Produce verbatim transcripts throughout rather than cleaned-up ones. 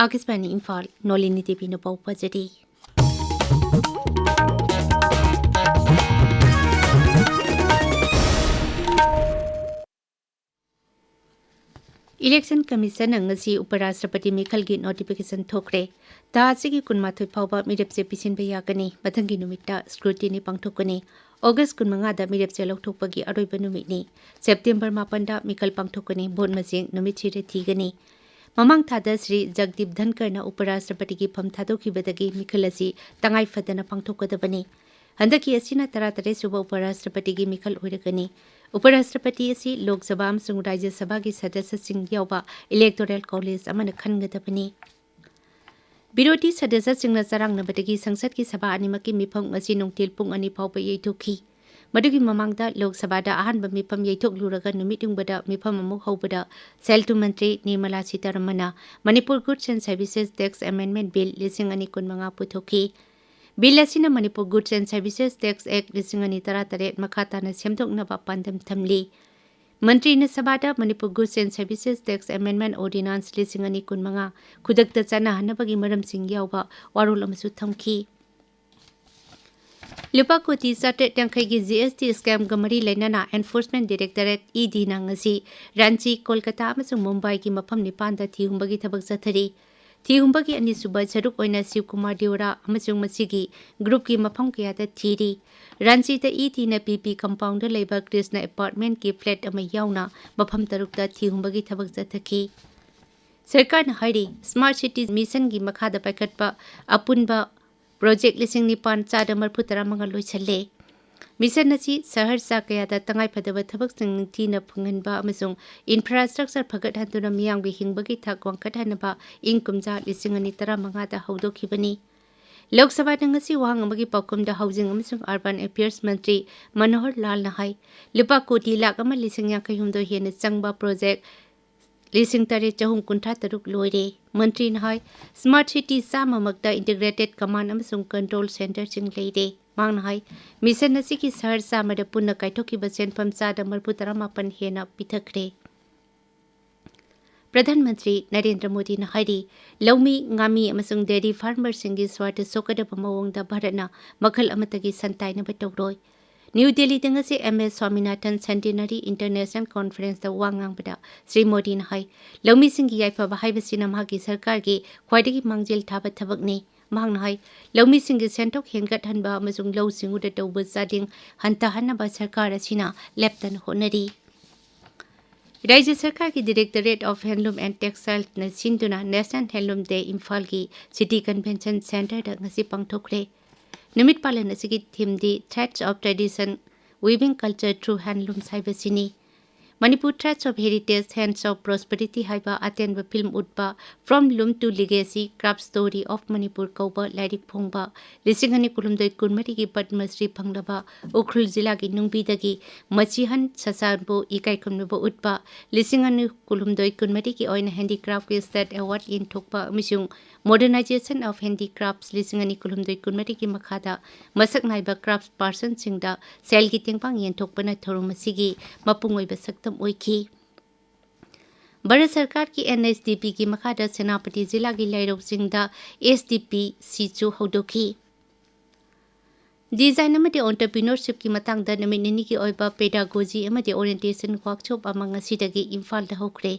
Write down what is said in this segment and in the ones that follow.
ꯑꯥꯀꯥꯁꯕꯥꯅꯤ ꯏꯝꯐꯥꯜ, ꯅꯣꯂꯤꯅꯤ ꯗꯦꯕꯤꯅ ꯄꯥꯎ ꯄꯥꯖꯔꯤ꯫ Election Commission ꯅ ꯉꯁꯤ ꯎꯄꯔꯥꯁꯇ꯭ꯔꯄꯇꯤ ꯃꯤꯈꯜꯒꯤ notification ꯊꯣꯛꯈ꯭ꯔꯦ꯫ ꯊꯥ ꯑꯁꯤꯒꯤ ꯀꯨꯟꯃꯥꯊꯣꯏ ꯐꯥꯎꯕ ꯃꯤꯔꯦꯞꯆꯦ ꯄꯤꯁꯤꯟꯕ ꯌꯥꯒꯅꯤ꯫ ꯃꯊꯪꯒꯤ ꯅꯨꯃꯤꯠꯇ scrutiny ꯄꯥꯡꯊꯣꯛꯀꯅꯤ꯫ August ꯀꯨꯟꯃꯉꯥꯗ ꯃꯤꯔꯦꯞꯆꯦ ꯂꯧꯊꯣꯛꯄꯒꯤ ꯑꯔꯣꯏꯕ ꯅꯨꯃꯤꯠꯅꯤ꯫ September ꯃꯥꯄꯟꯗ ꯃꯤꯈꯜ ꯄꯥꯡꯊꯣꯛꯀꯅꯤ꯫ Vote ꯃꯁꯤꯡ ꯅꯨꯃꯤꯠ ꯊꯤꯔ ꯊꯤꯒꯅꯤ꯫ ꯃꯃꯥꯡ ꯊꯥꯗ ꯁ꯭ꯔꯤ ꯖꯒꯗꯤꯞ ꯙꯟꯀꯔꯅ ꯎꯄꯔꯥꯁꯇ꯭ꯔꯄꯇꯤꯒꯤ ꯐꯝ ꯊꯥꯗꯣꯛꯈꯤꯕꯗꯒꯤ ꯃꯤꯈꯜ ꯑꯁꯤ ꯇꯉꯥꯏ ꯐꯗꯅ ꯄꯥꯡꯊꯣꯛꯀꯗꯕꯅꯤ꯫ ꯍꯟꯗꯛꯀꯤ ꯑꯁꯤꯅ ꯇꯔꯥꯇꯔꯦꯠ ꯁꯨꯕ ꯎꯄꯔꯥꯁꯇ꯭ꯔꯄꯇꯤꯒꯤ ꯃꯤꯈꯜ ꯑꯣꯏꯔꯒꯅꯤ꯫ ꯎꯄꯔꯥꯁꯇ꯭ꯔꯄꯇꯤ ꯑꯁꯤ ꯂꯣꯛ ꯁꯚꯥ ꯑꯃꯁꯨꯡ ꯔꯥꯖ꯭ꯌ ꯁꯚꯥꯒꯤ ꯁꯗꯁ꯭ꯌꯁꯤꯡ ꯌꯥꯎꯕ electoral college ꯑꯃꯅ ꯈꯟꯒꯗꯕꯅꯤ꯫ ꯕꯤꯔꯣꯙꯤ ꯁꯗꯁ꯭ꯌꯁꯤꯡꯅ ꯆꯔꯥꯡꯅꯕꯗꯒꯤ ꯁꯪꯁꯠꯀꯤ ꯁꯚꯥ ꯑꯅꯤꯃꯛꯀꯤ ꯃꯤꯐꯝ ꯉꯁꯤ ꯅꯨꯡꯊꯤꯜ ꯄꯨꯡ ꯑꯅꯤ ꯐꯥꯎꯕ ꯌꯩꯊꯣꯛꯈꯤ꯫ ꯃꯗꯨꯒꯤ ꯃꯃꯥꯡꯗ ꯂꯣꯛ ꯁꯚꯥꯗ ꯑꯍꯥꯟꯕ ꯃꯤꯐꯝ ꯌꯩꯊꯣꯛꯂꯨꯔꯒ ꯅꯨꯃꯤꯠ ꯌꯨꯡꯕꯗ ꯃꯤꯐꯝ ꯑꯃꯨꯛ ꯍꯧꯕꯗ ꯁꯦꯜ ꯊꯨꯝ ꯃꯟꯇ꯭ꯔꯤ Nirmala ꯁꯤꯇꯥꯔꯥꯃꯟꯅ Manipur Goods and Services Tax Amendment Bill ꯂꯤꯁꯤꯡ ꯑꯅꯤ ꯀꯨꯟꯃꯉꯥ ꯄꯨꯊꯣꯛꯈꯤ꯫ Bill ꯑꯁꯤꯅ Manipur Goods and Services Tax Act ꯂꯤꯁꯤꯡ ꯑꯅꯤ ꯇꯔꯥꯇꯔꯦꯠ ꯃꯈꯥ ꯇꯥꯅ ꯁꯦꯝꯗꯣꯛꯅꯕ ꯄꯥꯟꯗꯝ ꯊꯝꯂꯤ꯫ ꯃꯟꯇ꯭ꯔꯤꯅ ꯁꯚꯥꯗ Manipur Goods and Services Tax Amendment Ordinance ꯂꯤꯁꯤꯡ ꯑꯅꯤ ꯀꯨꯟꯃꯉꯥ ꯈꯨꯗꯛꯇ ꯆꯠꯅꯍꯟꯅꯕꯒꯤ ꯃꯔꯝꯁꯤꯡ ꯌꯥꯎꯕ ꯋꯥꯔꯣꯜ ꯑꯃꯁꯨ ꯊꯝꯈꯤ꯫ ꯂꯨꯄꯥ ꯀꯣꯇꯤ ꯆꯥꯇ꯭ꯔꯦꯠ ꯌꯥꯡꯈꯩꯒꯤ G S T scam ꯒ ꯃꯔꯤ ꯂꯩꯅꯅ Enforcement Directorate, E D ꯅ ꯉꯁꯤ ꯔꯥꯟꯆꯤ, ꯀꯣꯜꯀꯇꯥ ꯑꯃꯁꯨꯡ ꯃꯨꯝꯕꯥꯏꯒꯤ ꯃꯐꯝ ꯅꯤꯄꯥꯟꯗ ꯊꯤꯍꯨꯝꯕꯒꯤ ꯊꯕꯛ ꯆꯠꯊꯔꯤ꯫ ꯊꯤꯍꯨꯝꯕꯒꯤ ꯑꯅꯤꯁꯨꯕ ꯁꯔꯨꯛ ꯑꯣꯏꯅ ꯁꯤꯕꯀꯨꯃꯥꯔ ꯗꯤꯑꯣꯔꯥ ꯑꯃꯁꯨꯡ ꯃꯁꯤꯒꯤ group ꯀꯤ ꯃꯐꯝ ꯀꯌꯥꯗ ꯊꯤꯔꯤ꯫ ꯔꯥꯟꯆꯤꯗ E D ꯅ P P compound ꯗ ꯂꯩꯕ ꯀ꯭ꯔꯤꯁꯅ apartment ꯀꯤ flat ꯑꯃ ꯌꯥꯎꯅ ꯃꯐꯝ ꯇꯔꯨꯛꯇ ꯊꯤꯍꯨꯝꯕꯒꯤ ꯊꯕꯛ ꯆꯠꯊꯈꯤ꯫ ꯁꯔꯀꯥꯔꯅ ꯍꯥꯏꯔꯤ, Smart City Mission ꯒꯤ ꯃꯈꯥꯗ ꯄꯥꯏꯈꯠꯄ ꯑꯄꯨꯟꯕ project ꯂꯤꯁꯤꯡ ꯅꯤꯄꯥꯟ ꯆꯥꯗ ꯃꯔꯤꯐꯨ ꯇꯔꯥ ꯃꯉꯥ ꯂꯣꯏꯁꯤꯜꯂꯦ꯫ Mission ꯑꯁꯤ ꯁꯍꯔ ꯆꯥ ꯀꯌꯥꯗ ꯇꯉꯥꯏꯐꯗꯕ ꯊꯕꯛꯁꯤꯡ ꯅꯤꯡꯊꯤꯅ ꯐꯪꯍꯟꯕ ꯑꯃꯁꯨꯡ infrastructure ꯐꯒꯠꯍꯟꯗꯨꯅ ꯃꯤꯌꯥꯝꯒꯤ ꯍꯤꯡꯕꯒꯤ ꯊꯥꯛ ꯋꯥꯡꯈꯠꯍꯟꯅꯕ ꯏꯪ ꯀꯨꯝꯖꯥ ꯂꯤꯁꯤꯡ ꯑꯅꯤ ꯇꯔꯥꯃꯉꯥꯗ ꯍꯧꯗꯣꯛꯈꯤꯕꯅꯤ꯫ ꯂꯣꯛ ꯁꯚꯥꯗ ꯉꯁꯤ ꯋꯥꯍꯪ ꯑꯃꯒꯤ ꯄꯥꯎꯈꯨꯝꯗ Housing ꯑꯃꯁꯨꯡ Urban Affairs ꯃꯟꯇ꯭ꯔꯤ ꯃꯅꯣꯍꯔ ꯂꯥꯜꯅ ꯍꯥꯏ, ꯂꯨꯄꯥ ꯀꯣꯇꯤ ꯂꯥꯈ ꯑꯃ ꯂꯤꯁꯤꯡ ꯌꯥꯡꯈꯩ ꯍꯨꯝꯗꯣꯏ ꯍꯦꯟꯅ ꯆꯪꯕ project ꯂꯤꯁꯤꯡ ꯇꯔꯦꯠ ꯆꯍꯨꯝ ꯀꯨꯟꯊ꯭ꯔꯥ ꯇꯔꯨꯛ ꯂꯣꯏꯔꯦ꯫ ꯃꯟꯇ꯭ꯔꯤꯅ ꯍꯥꯏ, Smart City ꯆꯥꯝꯃꯃꯛꯇ Integrated Command ꯑꯃꯁꯨꯡ Control Centre ꯁꯤꯡ ꯂꯩꯔꯦ꯫ ꯃꯍꯥꯛꯅ ꯍꯥꯏ, mission ꯑꯁꯤꯒꯤ ꯁꯍꯔ ꯆꯥꯝꯃꯗ ꯄꯨꯟꯅ ꯀꯥꯏꯊꯣꯛꯈꯤꯕ ꯁꯦꯟꯐꯝ ꯆꯥꯗ ꯃꯔꯤꯐꯨ ꯇꯔꯥꯃꯥꯄꯟ ꯍꯦꯟꯅ ꯄꯤꯊꯈ꯭ꯔꯦ꯫ ꯄ꯭ꯔꯙꯥꯟ ꯃꯟꯇ꯭ꯔꯤ ꯅꯔꯦꯟꯗ꯭ꯔ ꯃꯣꯗꯤꯅ ꯍꯥꯏꯔꯤ, ꯂꯧꯃꯤ, ꯉꯥꯃꯤ ꯑꯃꯁꯨꯡ dairy farmerꯁꯤꯡꯒꯤ ꯁ꯭ꯋꯥꯔꯊ ꯁꯣꯛꯀꯗꯕ ꯃꯑꯣꯡꯗ ꯚꯥꯔꯠꯅ ꯃꯈꯜ ꯑꯃꯠꯇꯒꯤ ꯁꯟꯇꯥꯏꯅꯕ ꯇꯧꯔꯣꯏ꯫ ꯅ꯭ꯌꯨ ꯗꯦꯜꯂꯤꯗ ꯉꯁꯤ ꯑꯦꯝ ꯑꯦꯁ ꯁ꯭ꯋꯥꯃꯤꯅꯥꯊꯟ Centenary International Conferenceꯇ ꯋꯥ ꯉꯥꯡꯕꯗ ꯁ꯭ꯔꯤ ꯃꯣꯗꯤꯅ ꯍꯥꯏ, ꯂꯧꯃꯤꯁꯤꯡꯒꯤ ꯌꯥꯏꯐꯕ ꯍꯥꯏꯕꯁꯤꯅ ꯃꯍꯥꯛꯀꯤ ꯁꯔꯀꯥꯔꯒꯤ ꯈ꯭ꯋꯥꯏꯗꯒꯤ ꯃꯥꯡꯖꯤꯜ ꯊꯥꯕ ꯊꯕꯛꯅꯤ꯫ ꯃꯍꯥꯛꯅ ꯍꯥꯏ, ꯂꯧꯃꯤꯁꯤꯡꯒꯤ ꯁꯦꯟꯊꯣꯛ ꯍꯦꯟꯒꯠꯍꯟꯕ ꯑꯃꯁꯨꯡ ꯂꯧ ꯁꯤꯡꯎꯗ ꯇꯧꯕ ꯆꯥꯗꯤꯡ ꯍꯟꯊꯍꯟꯅꯕ ꯁꯔꯀꯥꯔ ꯑꯁꯤꯅ ꯂꯦꯞꯇꯅ ꯍꯣꯠꯅꯔꯤ꯫ ꯔꯥꯖ꯭ꯌ ꯁꯔꯀꯥꯔꯒꯤ Directorate of Handloom and Textileꯅ ꯁꯤꯟꯗꯨꯅ National Handloom Day ꯏꯝꯐꯥꯜꯒꯤ City Convention Centreꯗ ꯉꯁꯤ ꯄꯥꯡꯊꯣꯛꯈ꯭ꯔꯦ꯫ ꯅꯨꯃꯤꯠ ꯄꯥꯂꯟ ꯑꯁꯤꯒꯤ themeꯗꯤ Threads of Tradition, Weaving Culture Through Handlooms ꯍꯥꯏꯕꯁꯤꯅꯤ꯫ Manipur Threads of Heritage, Hands of Prosperity ꯍꯥꯏꯕ ꯑꯇꯦꯟꯕ ꯐꯤꯂꯝ ꯎꯠꯄ From Loom to Legacy, Craft Story of Manipur ꯀꯧꯕ ꯂꯥꯏꯔꯤꯛ ꯐꯣꯡꯕ, ꯂꯤꯁꯤꯡ ꯑꯅꯤ ꯀꯨꯟꯍꯨꯝꯗꯣꯏ ꯀꯨꯟꯃꯔꯤꯒꯤ ꯄꯗꯃ ꯁ꯭ꯔꯤ ꯐꯪꯂꯕ ꯎꯈ꯭ꯔꯨꯜ ꯖꯤꯂꯥꯒꯤ ꯅꯨꯡꯕꯤꯗꯒꯤ ꯃꯆꯤꯍꯟ ꯁꯆꯥꯟꯕꯨ ꯏꯀꯥꯏ ꯈꯨꯝꯅꯕ ꯎꯠꯄ, ꯂꯤꯁꯤꯡ ꯑꯅꯤ ꯀꯨꯟꯍꯨꯝꯗꯣꯏ ꯀꯨꯟꯃꯔꯤꯒꯤ ꯑꯣꯏꯅ Handicraftꯀꯤ State Award ꯌꯦꯟꯊꯣꯛꯄ ꯑꯃꯁꯨꯡ Modernization of Handicrafts ꯂꯤꯁꯤꯡ ꯑꯅꯤ ꯀꯨꯟꯍꯨꯝꯗꯣꯏ ꯀꯨꯟꯃꯔꯤꯒꯤ ꯃꯈꯥꯗ ꯃꯁꯛ ꯅꯥꯏꯕ craft personꯁꯤꯡꯗ ꯁꯦꯜꯒꯤ ꯇꯦꯡꯕꯥꯡ ꯌꯦꯟꯊꯣꯛꯄꯅ ꯊꯧꯔꯝ ꯑꯁꯤꯒꯤ ꯃꯄꯨꯡ ꯑꯣꯏꯕ ꯁꯛꯇꯝ ꯑꯣꯏꯈꯤ꯫ ꯚꯥꯔꯠ ꯁꯔꯀꯥꯔꯒꯤ NHDPꯒꯤ ꯃꯈꯥꯗ ꯁꯦꯅꯥꯄꯇꯤ ꯖꯤꯂꯥꯒꯤ ꯂꯥꯏꯔꯧꯁꯤꯡꯗ SDPCꯁꯨ ꯍꯧꯗꯣꯛꯈꯤ꯫ Design ꯑꯃꯗꯤ Entrepreneurshipꯀꯤ ꯃꯇꯥꯡꯗ ꯅꯨꯃꯤꯠ ꯅꯤꯅꯤꯒꯤ ꯑꯣꯏꯕ Pedagogy ꯑꯃꯗꯤ Orientation Workshop ꯑꯃ ꯉꯁꯤꯗꯒꯤ ꯏꯝꯐꯥꯜꯗ ꯍꯧꯈ꯭ꯔꯦ꯫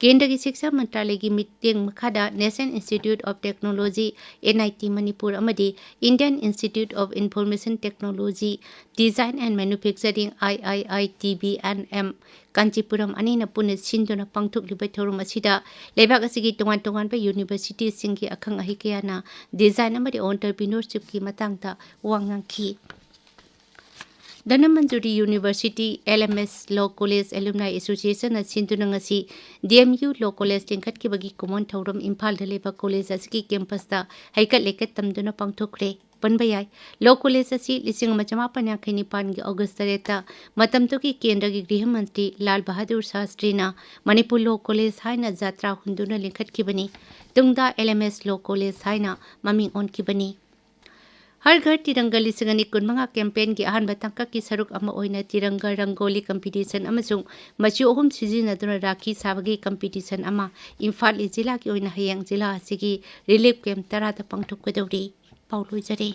ꯀꯦꯟꯗ꯭ꯔꯒꯤ ꯁꯤꯛꯁꯥ ꯃꯟꯇ꯭ꯔꯥꯂꯌꯒꯤ ꯃꯤꯠꯌꯦꯡ ꯃꯈꯥꯗ National Institute of Technology, NIT Manipur ꯑꯃꯗꯤ Indian Institute of Information Technology, Design and Manufacturing, IIITBNM Kanchipuram ꯑꯅꯤꯅ ꯄꯨꯟꯅ ꯁꯤꯟꯗꯨꯅ ꯄꯥꯡꯊꯣꯛꯂꯤꯕ ꯊꯧꯔꯝ ꯑꯁꯤꯗ ꯂꯩꯕꯥꯛ ꯑꯁꯤꯒꯤ ꯇꯣꯉꯥꯟ ꯇꯣꯉꯥꯟꯕ universityꯁꯤꯡꯒꯤ ꯑꯈꯪ ꯑꯍꯩ ꯀꯌꯥꯅ design ꯑꯃꯗꯤ entrepreneurshipꯀꯤ ꯃꯇꯥꯡꯗ ꯋꯥ ꯉꯥꯡꯈꯤ꯫ Dhanamanjuri University, LMS Law College Alumni Associationꯅ ꯁꯤꯟꯗꯨꯅ ꯉꯁꯤ DMU Law College ꯂꯤꯡꯈꯠꯈꯤꯕꯒꯤ ꯀꯨꯝꯑꯣꯟ ꯊꯧꯔꯝ ꯏꯝꯐꯥꯜꯗ ꯂꯩꯕ college ꯑꯁꯤꯒꯤ campusꯇ ꯍꯩꯀꯠ ꯂꯩꯀꯠ ꯇꯝꯗꯨꯅ ꯄꯥꯡꯊꯣꯛꯈ꯭ꯔꯦ꯫ ꯄꯟꯕ ꯌꯥꯏ, Law College ꯑꯁꯤ ꯂꯤꯁꯤꯡ ꯑꯃ ꯆꯃꯥꯄꯟ ꯌꯥꯡꯈꯩ ꯅꯤꯄꯥꯟꯒꯤ August ꯇꯔꯦꯠꯇ ꯃꯇꯝꯗꯨꯒꯤ ꯀꯦꯟꯗ꯭ꯔꯒꯤ ꯒ꯭ꯔꯤꯍ ꯃꯟꯇ꯭ꯔꯤ ꯂꯥꯜ ꯕꯍꯥꯗꯨꯔ ꯁꯥꯁꯇ꯭ꯔꯤꯅ ꯃꯅꯤꯄꯨꯔ Law College ꯍꯥꯏꯅ ꯖꯥꯇ꯭ꯔꯥ ꯍꯨꯟꯗꯨꯅ ꯂꯤꯡꯈꯠꯈꯤꯕꯅꯤ꯫ ꯇꯨꯡꯗ LMS Law College ꯍꯥꯏꯅ ꯃꯃꯤꯡ ꯑꯣꯟꯈꯤꯕꯅꯤ꯫ ꯍꯔ ꯘꯔ ꯇꯤꯔꯪꯒ ꯂꯤꯁꯤꯡ ꯑꯅꯤ ꯀꯨꯟꯃꯉꯥ campaignꯒꯤ ꯑꯍꯥꯟꯕ ꯇꯥꯡꯀꯛꯀꯤ ꯁꯔꯨꯛ ꯑꯃ ꯑꯣꯏꯅ ꯇꯤꯔꯪꯒ ꯔꯪꯒꯣꯂꯤ competition ꯑꯃꯁꯨꯡ ꯃꯆꯨ ꯑꯍꯨꯝ ꯁꯤꯖꯤꯟꯅꯗꯨꯅ ꯔꯥꯈꯤ ꯁꯥꯕꯒꯤ competition ꯑꯃ ꯏꯝꯐꯥꯜ East ꯖꯤꯂꯥꯒꯤ ꯑꯣꯏꯅ ꯍꯌꯦꯡ ꯖꯤꯂꯥ ꯑꯁꯤꯒꯤ relief camp ꯇꯔꯥꯗ ꯄꯥꯡꯊꯣꯛꯀꯗꯧꯔꯤ꯫ ꯄꯥꯎ ꯂꯣꯏꯖꯔꯦ꯫